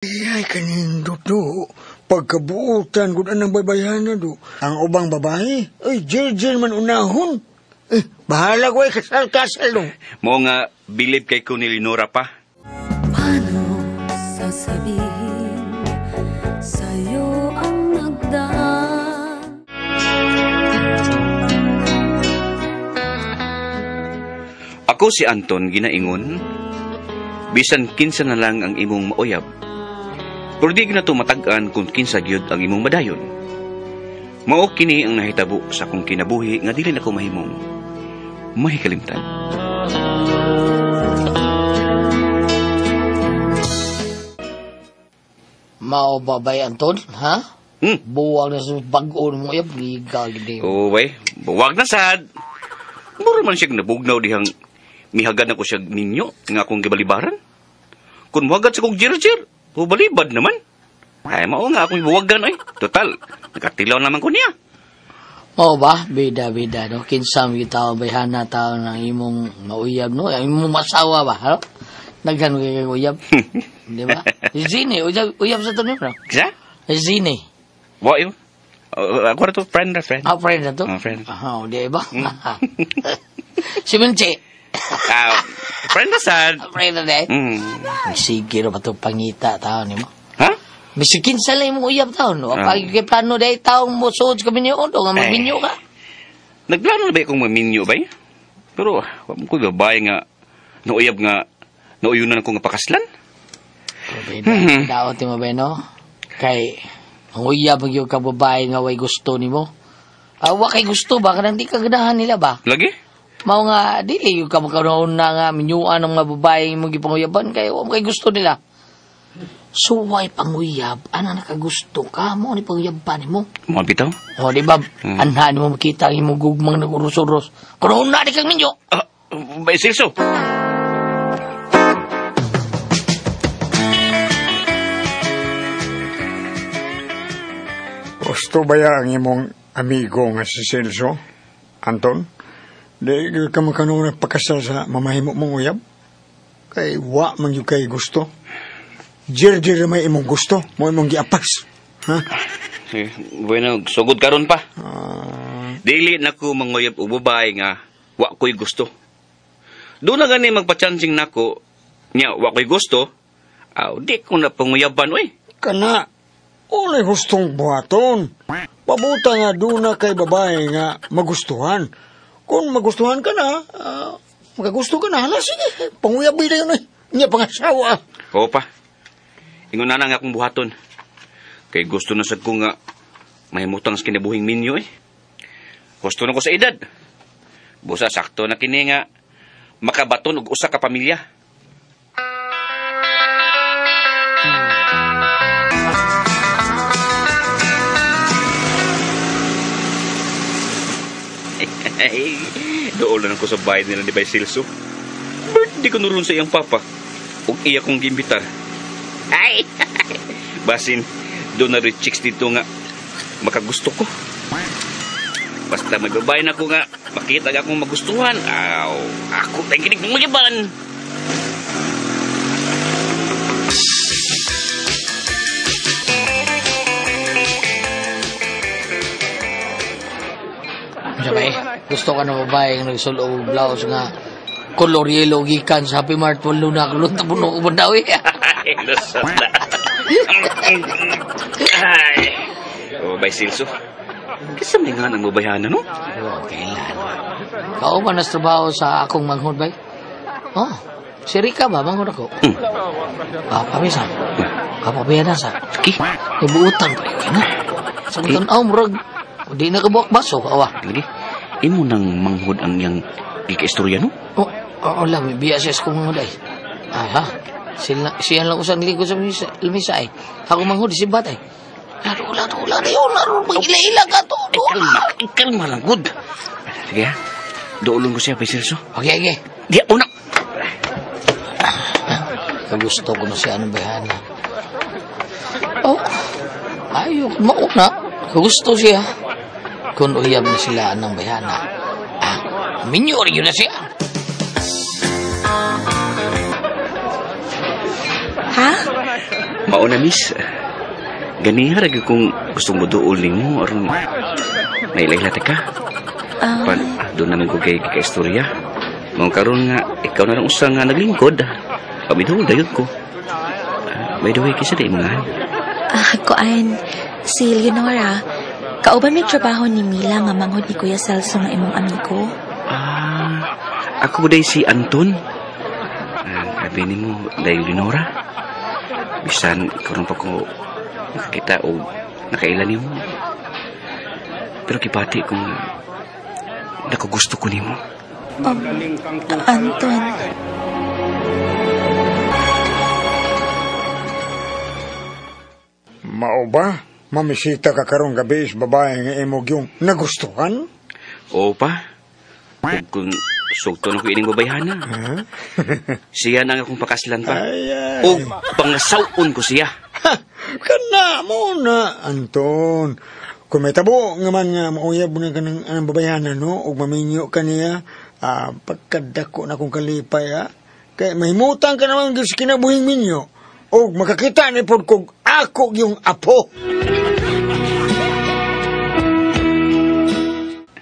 Ay, kanindot do. Pagkabuutan kung anang babayhana do. Ang ubang babae, ay, jirjir man unahon. Eh, bahala ko ay kasal-kasal do. Mo nga, bilib kay ko ni Lenora pa. Paano sasabihin sa'yo ang nagdaan? Ako si Anton ginaingon, bisan kinsa na lang ang imong mauyab. Pero di na to matag-an kung kinsa gyud ang imong madayon. Mao kini ang nahitabo sa akong kinabuhi nga dili nako mahimong mahikalimtan. Mao ba bay Anton, ha? Hmm. Buwag na sa bag-o mo uyab, liga gid. Oh, bay, buwag na sad. Mura man siyang nabugnaw dihang mihagad na ko siya ninyo nga akong gibalibaran. Kung muhagad sa kong jirjir, balibad naman. Ay, mao nga akong buwagan ay. Total, nakatilaw naman ko niya. Mao ba? Bida-bida, no? Kinsam kita bayhana tao ng imong mauyab, no? Ang imong masawa ba, ha? Naghan kay uyab. Di ba? Zine, uyab, uyab sa to niyo, no? Kisa? Zine. Wa yun. Ako na to, friend na friend. Ah, friend na to? Ah, friend. Ah, di ba? Si Minche. Ah, friend na sad. Friend na di. Mm. Sige ro ba ito pangita tao nimo? Ha? Bisig kinsa lang imong uyab tao, no? Ah. Pag kay plano dahil taong mo suod ka minyo, do nga magminyo ka. Nagplano na ba akong maminyo ba? Pero, wa mo ko'y babae nga, nauyab nga, nauyunan ako nga pakaslan. Pero daot mo ba, no? Kay, ang uyab ang ka babae nga way gusto nimo. Ah, wa kay gusto ba? Kanang di ka ganahan nila ba? Lagi? Mao nga, dili yung kamakaroon na nga minyuan ng mga babae imong gipanguyaban kay wa kay gusto nila. So, why panguyab? Ana nakagusto ka? Mo ni panguyaban nimo? Mga bitaw? O, di ba? Anha nimo makita ang imong gugmang nag-uros-uros. Kuno na di kang minyo. Ah, bay Celso. Gusto ba ya ang imong amigo nga si Celso, Anton? Di ka makanong nagpakasal sa mamahimo mong uyab? Kay wa man yun kay gusto. Jirjir may imong gusto, mo imong giapas. Ha? Eh, bueno, sugod karon pa. Ah, Dili na ko manguyab og babae nga wa ko'y gusto. Doon na gani magpa-chancing nako, nya wa ko'y gusto, aw di ko na panguyaban oy. Kana, ulay gustong buhaton. Pabuta nga doon na kay babae nga magustuhan. Kung magustuhan ka na, makagusto ka na, hala sige, panguyabi na yun eh. Nya pangasawa. Oo pa. Ingon na nga akong buhaton. Kay gusto na sad ko nga mahimutang sa kinabuhing minyo eh. Gusto na ko sa edad. Busa sakto na kini nga makabaton og usa ka pamilya. Dool na ko sa bahay nila ni Bay Celso. Birthday ko nuron sa iyang papa. Ug iya kong giimbitar. Ay! Basin, doon na rin chicks dito nga makagusto ko. Basta may babae na ko nga, makita nga akong magustuhan. Aw, ako tayong kinig ng magiban. Sabay, gusto ka na babae nga nagsulo og blouse nga color yellow gikan sa Happy Mart walo na kulot na puno ko ba daw eh. Ay, lusot na. Ay. Oh, Bay Celso. Kisa may nga ng babayhanan, no? Oh, kailan? Kauban na sa trabaho sa akong manghod bay. Oh, si Rika ba? Manghod ako. Hmm. Ah, pamisa. Kapabiya na sa. Sige. Ibuutan pa rin na. Sa tanaw, murag, di na kabuak baso, awa. Lagi, imo nang manghod ang iyang gikaistorya, no? Oh, oo lang, may BSS ko manghod ay. Aha, sila, siya lang usang lingkod sa lamisa ay. Ako manghod, si Bat ay. Laro, laro, laro, yun, laro, mag-ila-ila ka to. Ay, kalma, ay, kalma lang, good. Sige, ha? Doolon ko siya, Bay Celso. Okay, okay. Di, una. Kagusto ko na siya anong bayhana. Oh, ayok, mauna. Kagusto siya. Kung uyab na sila anong bayhana. Ah, minyo rin yun na siya. Ha? Mauna, miss. Ganiha ra gyud kung gusto mo duol nimo aron mailayla ta ka. Pan, doon namin ko kay kaistorya. Mga karon nga ikaw na lang usa nga naglingkod. Pamiduol dayon ko. By the way, kisa di mga. Kuan, si Leonora. Kauban may trabaho ni Mila nga manghod ni Kuya Celso nga imong amigo. Ako day si Anton. Sabi nimo day Leonora. Bisan karon pa ko nakakita o nakaila nimo. Pero kipati kung nakagusto ko nimo. Anton. Mao ba? Mamisita ka karong gabi is babae nga imong yung nagustuhan? Oo pa. Ug kung sugton ako ining babayhana. Huh? Siya na ang akong pakaslan pa. Ay, ay. O pangasawon ko siya. Ha! Kana mo na, Anton. Kung may tabo nga man nga mauyab na ka ng anang babayhana, no? Ug maminyo ka niya, pagkadako na kong kalipay, ha? Kaya mahimutang ka naman sa kinabuhing minyo. O makakita ni pod kog ako yung apo.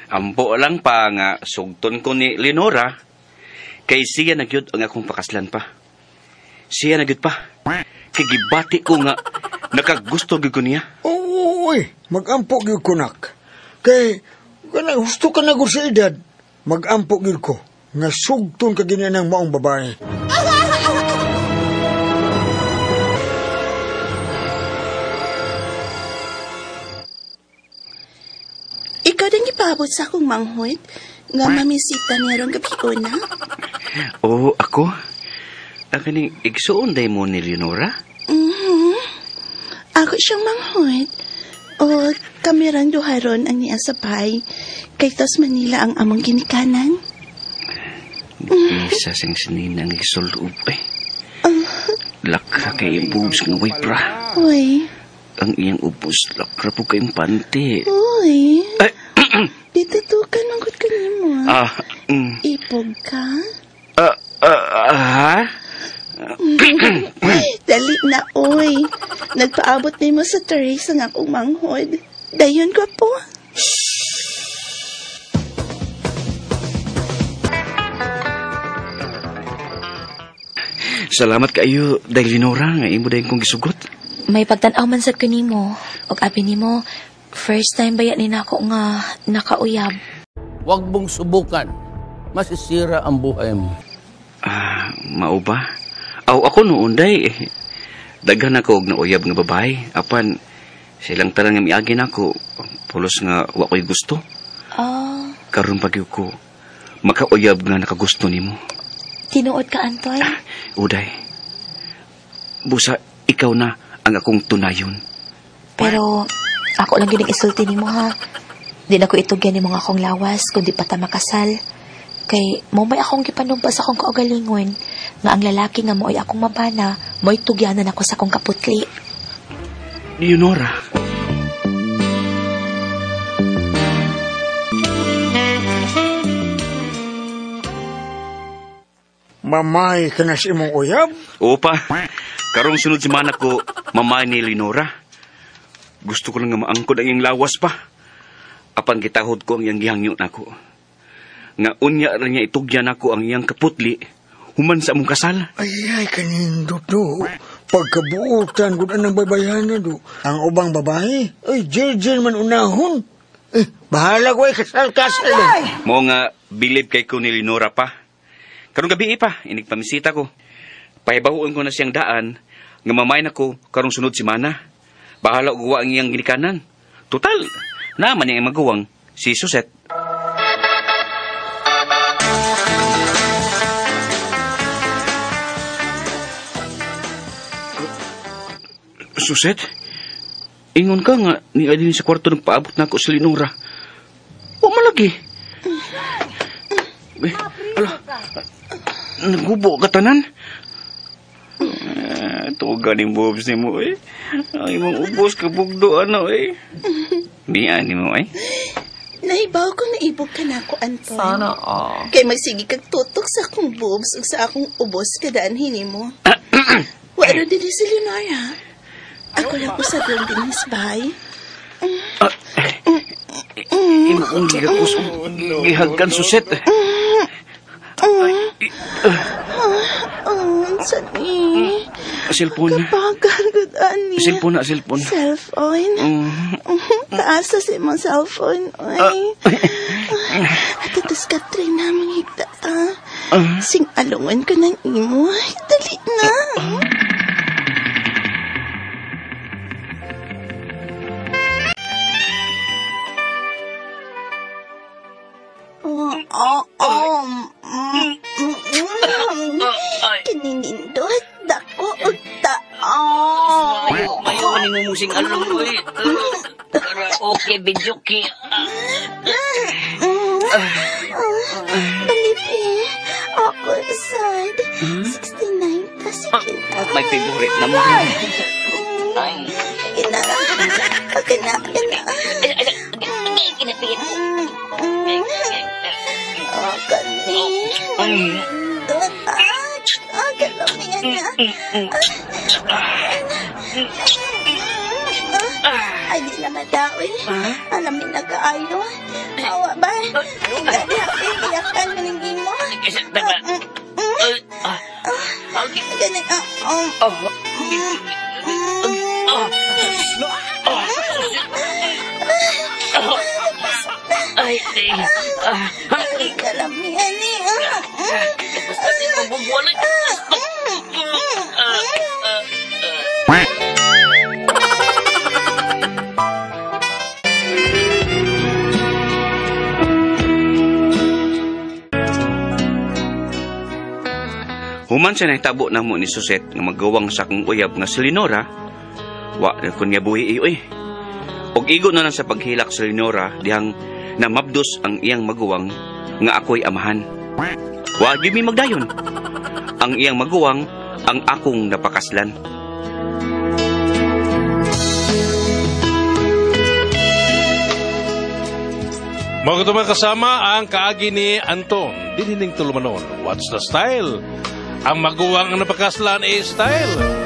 Ampo lang pa nga sugton ko ni Leonora kay siya na gyud ang akong pakaslan pa. Siya na gyud pa. Kay gibati ko nga nakagusto gyud ko niya. Uy, magampo gyud ko nak. Kay kana husto ka na gud sa edad. Magampo gyud ko nga sugton ka gini ng maong babae. Ikaw din gipaabot sa akong manghod nga mamisita niya rong gabi una. Oo, ako. Ang kaning igsuon day mo ni Leonora? Mhm. Ako siyang manghod. O kami rang duha ron ang niya sa bahay. Kay tos Manila ang among ginikanan. Isa sing sininang isuloob eh. Lakra kay boobs nga way bra. Uy, Ang iyang ubos, lakra po kayong panty. uy. Ay, Ditutukan manggod ka nimo. Ipog ka? Ha? Dali na, oy. Nagpaabot nimo sa terrace ang akong manghod. Dayon ko po. Salamat kayo, dahil Leonora, nga imo dahil kong gisugot. May pagtan-aw man sad ko nimo. Og abi nimo, first time ba yan ni nako nga nakauyab? Huwag mong subukan. Masisira ang buhay mo. Mao ba? Aw, ako noon, day. Daghan ako og nauyab nga babae. Apan, silang tanan nga miagi nako. Pulos nga wa ko'y gusto. Karon pa gyud ko makauyab nga nakagusto nimo. Tinuod ka, Anton? Uday. Busa, ikaw na ang akong tunayon. Pero, ako lang gyud ang isulti nimo, ha? Di na ko itugyan nimo nga akong lawas, kundi pa ta makasal. Kay, mo may akong gipanumpa sa akong kaugalingon, nga ang lalaki nga mo'y akong mabana, mo'y tugyanan ako sa akong kaputli. Leonora. Mamay ka na sa imong uyab? Oo pa. Karong sunod semana ko, mamay ni Leonora. Gusto ko lang nga maangkod ang iyang lawas pa. Apan gitahod ko ang iyang gihangyo nako. Nga unya ra niya itugyan nako ang iyang kaputli human sa among kasal. Ay, ay, kanindot do. Pagkabuutan gud anang baybayana do. Ang ubang babae, ay, jil-jil man unahon. Eh, bahala ko ay kasal-kasal. Eh. Mo nga, bilib kay ko ni Leonora pa. Karong gabi pa, inigpamisita ko. Pahibahuon ko na siyang daan, nga mamay na ko karong sunod semana. Bahala og wa ang iyang ginikanan. Total, naman niyang maguwang si Suset. Suset? Ingon ka nga, ni Adeline sa kwarto nagpaabot na ako sa Leonora. Wa malagi. Eh, ala, nagubo ka tanan. Tuga ni boobs ni mo eh. Ang imong ubos kabugdo ano eh. Niya ni mo eh. Nahibaw ko naibog ka na ako, Anton. Sana all. Kay magsige kag tutok sa akong boobs ug sa akong ubos kadaan hini mo. Waro din si Leonora. Ako lang usab lang din bay. Imo kong gigakos gihagkan suset. Oh, unsa ni? Cellphone. Kapagal gud ani. Cellphone na, cellphone. Cellphone. Taas sa imong cellphone, oy. At ito sa Katrina, manghigda ta. Sing alungan ko ng imo. Dali na. Oh. Kininindot, dako, ug taon. Mayo ni mo musing along oy. Karaoke, videoke. Balipi, ako sad. 69 ta sige na. My favorite na mo. Ay. Kina. Kina, kina. Oh, kani. Ah, kalamihan na. Ay, di naman tao eh. Alamin na kaayo. Awa ba? Gani, iyakan mo ng gimo. Gani, ah, oh. Ay, ay. Ay, kalamihan eh. Basta di mo bubuwalan. Human sa nahitabo namo ni Suset nga magawang sa akong uyab nga si Lenora, wa na kun nga buhi oy. Og igo na lang sa paghilak sa Lenora dihang namabdos ang iyang maguwang nga ako'y amahan. Wa gyud mi magdayon. Ang iyang maguwang ang akong napakaslan. Mga mga kasama ang kaagi ni Anton. Dinining tulumanon. What's the style? Ang maguwang ang napakaslan is style.